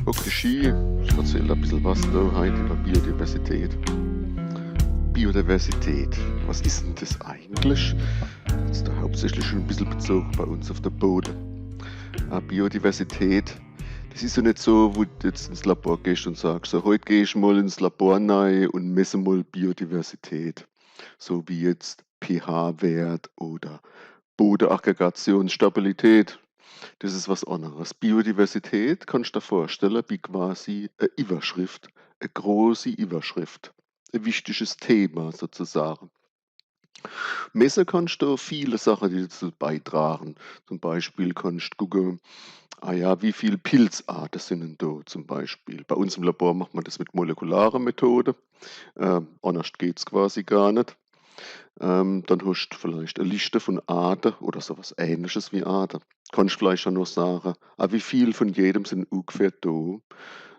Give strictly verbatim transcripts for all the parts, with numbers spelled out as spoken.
Okay, ich verzähl e bissel was do heit iwwer Biodiversität. Biodiversität, was is denn des eigentlich? Jetzt do hauptsächlich schun e bissel bezoge bei uns uff de Bode. Ah, Biodiversität, des is jo net so, wo du jetzt ins Labor gehsch un sagsch, so, heit geh ich mol ins Labor nei un messe mol Biodiversität. So wie jetzt pH-Wert oder Bodeaggregationsstabilität. Des is was anneres. Biodiversität, kannsch der vorstelle, wie quasi e Iwwerschrift, e großi Iwwerschrift, e wichtiges Thema sozusage. Messe kannsch do viele Sache, die dezu beitrage. Zum Beispiel kannsch gucke, ah ja, wie viel Pilzarte sin denn do zum Beispiel. Bei uns im Labor macht ma des mit molekulare Methode. Ähm, annerscht geht's quasi gar net. Ähm, dann hoscht vielleicht e Lischte vun Arte oder so was Ähnliches wie Arte. Kannsch vielleicht aa noch sage, ah, wie viel vun jedem sin ungefähr do.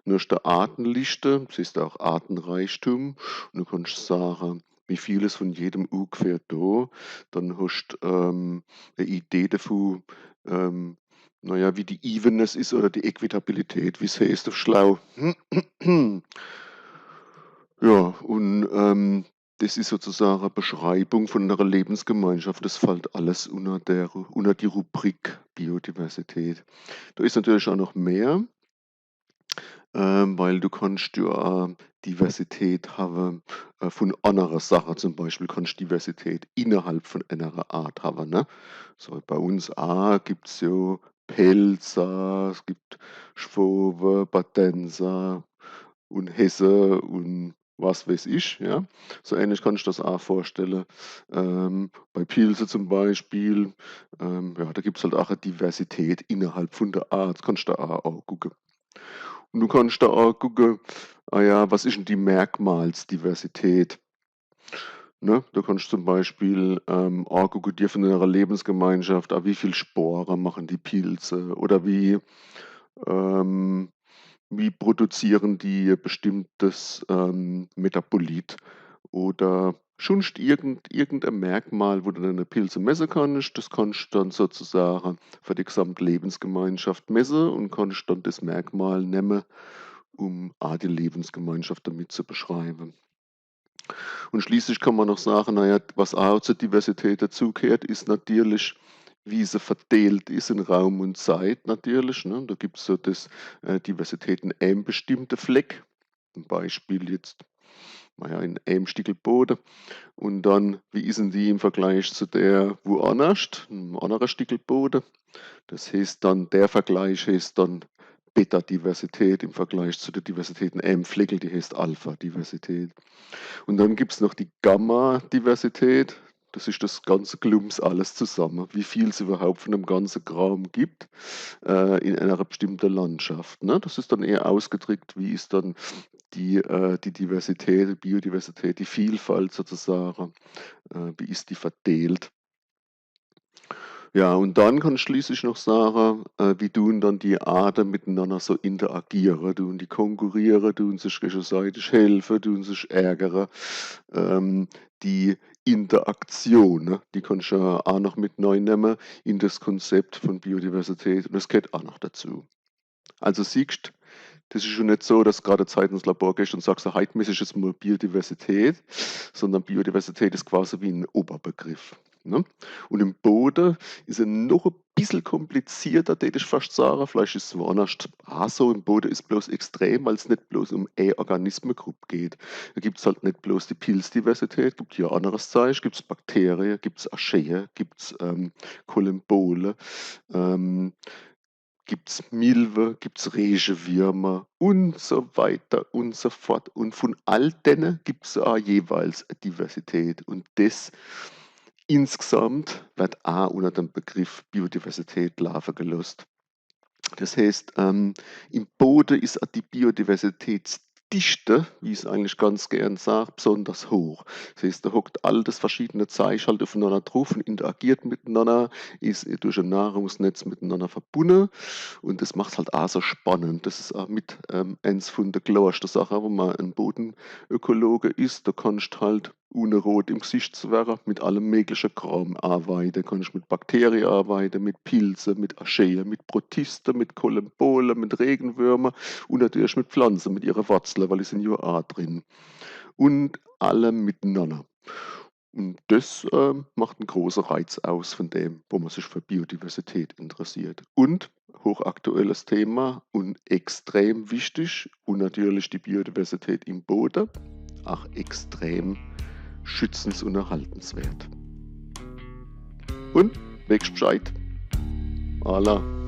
Dann hoscht e Artelischte, des heeßt aa Artereichtum. Un du kannsch sage, wie viel is vun jedem ungefähr do. Dann hoscht, ähm, e Idee devu, ähm, naja, wie die Evenness is oder die Equitabilität, wie's heeßt uff schlau. Ja, un, ähm, des is sozusage e Beschreibung vun enere Lebensgemeinschaft. Des fallt alles unner der, unner die Rubrik Biodiversität. Do is natürlich aa noch mehr, ähm, weil du kannsch jo aa Diversität hawe, äh, vun annere Sache. Zum Beispiel kannsch Diversität innerhalb vun enere Art hawe, ne? So, bei uns aa gibt's jo Pälzer, es gibt Schwowe, Badenser un Hesse un was weeß ich, ja. So ähnlich kannsch der's aa vorstelle. Ähm, bei Pilze zum Beispiel, ähm, ja, do gibt's halt aa e Diversität innerhalb vun der Art, kannsch der aa, aa gucke. Un du kannsch der aa gucke, ah ja, was is denn die Merkmalsdiversität? Ne? Do kannsch zum Beispiel, ähm, aa gucke, die vun enere Lebensgemeinschaft, ah, wie viel Spore mache die Pilze oder wie, ähm, wie produziere die e bestimmtes, ähm, Metabolit oder schunscht irgend, irgend e Merkmal, wo du dann e Pilze messe kannsch. Des kannsch dann sozusage fer die gesamt Lebensgemeinschaft messe un kannsch dann des Merkmal nemme, um aa die Lebensgemeinschaft demit zu beschreiwe. Un schließlich kann ma noch sage, naja, was aa zur Diversität dezugeheert, is natürlich, wie se verdeelt is in Raum un Zeit natürlich, ne? Do gibt's so des, äh, Diversität in ääm bestimmte Fleck. Zum Beispiel jetzt, naja, in ääm Stickel Bode. Un dann, wie is denn die im Vergleich zu der woannerscht, in em annere Stickel Bode? Des heeßt dann, der Vergleich heeßt dann Beta-Diversität im Vergleich zu der Diversität in ääm Fleckel, die heeßt Alpha-Diversität. Un dann gibt's noch die Gamma-Diversität. Des is des ganze Glumps, alles zusamme, wie viel's iwwerhaupt vun dem ganze Kraam gibt, äh, in enere bestimmte Landschaft, ne? Des is dann eher ausgedrickt, wie is dann die, äh, die Diversität, die Biodiversität, die Vielfalt sozusage, äh, wie is die verdeelt. Ja, un dann kannsch schließlich noch sage, äh, wie dun dann die Arte mitnanner so interagiere, dun die konkurriere, dun sich gegeseitig helfe, dun sich ärgere. Ähm, die Interaktion, ne, die kannsch jo aa noch mit neinemme in des Konzept vun Biodiversität. Un des geheert aa noch dezu. Also siehscht, des is schun net so, dass grad Zeit ins Labor gehscht un sagscht, so, heit mess ich jetzt mol Biodiversität, sondern Biodiversität is quasi wie en Oberbegriff, ne? Un im Bode is er noch e bissel komplizierter, dät ich fascht sage. Vielleicht is es woannerscht aa so. Im Bode is bloß extrem, weil's net bloß um e Organismegrupp geht. Do gibt's halt net bloß die Pilzdiversität, gibt jo anneres Zeich, gibt's Bakterie, gibt's Archaee, gibt's, ähm, Kolembole, ähm, gibt's Milwe, gibt's Reegewürmer un so weiter un so fort. Un vun all denne gibt's aa jeweils e Diversität. Un des insgesamt werd aa unner dem Begriff Biodiversität laafe gelosst. Des heeßt, ähm, im Bode is aa die Biodiversitätsdichte, wie ich's eigentlich ganz gern sag, besonders hoch. Des heeßt, do hockt all des verschiedene Zeich halt uffenanner druff un interagiert mitnanner, is durch e Nahrungsnetz mitnanner verbunne. Un des macht's halt aa so spannend. Des is aa mit, ähm, eens vun de klorschte Sache, wo ma en Bodenökologe is. Do kannscht halt ohne rot im Gesicht zu werre, mit allem mögliche Kram arbeite. Kann ich mit Bakterie arbeite, mit Pilze, mit Archaee, mit Protiste, mit Kollembolle, mit Regenwürmer und natürlich mit Pflanze, mit ihre Wurzeln, weil die sind ja auch drin. Und alle miteinander. Und das ähm, macht einen großen Reiz aus von dem, wo man sich für Biodiversität interessiert. Und hochaktuelles Thema und extrem wichtig und natürlich die Biodiversität im Boden, auch extrem schützens- und erhaltenswert. Und weescht Bescheid. Alla.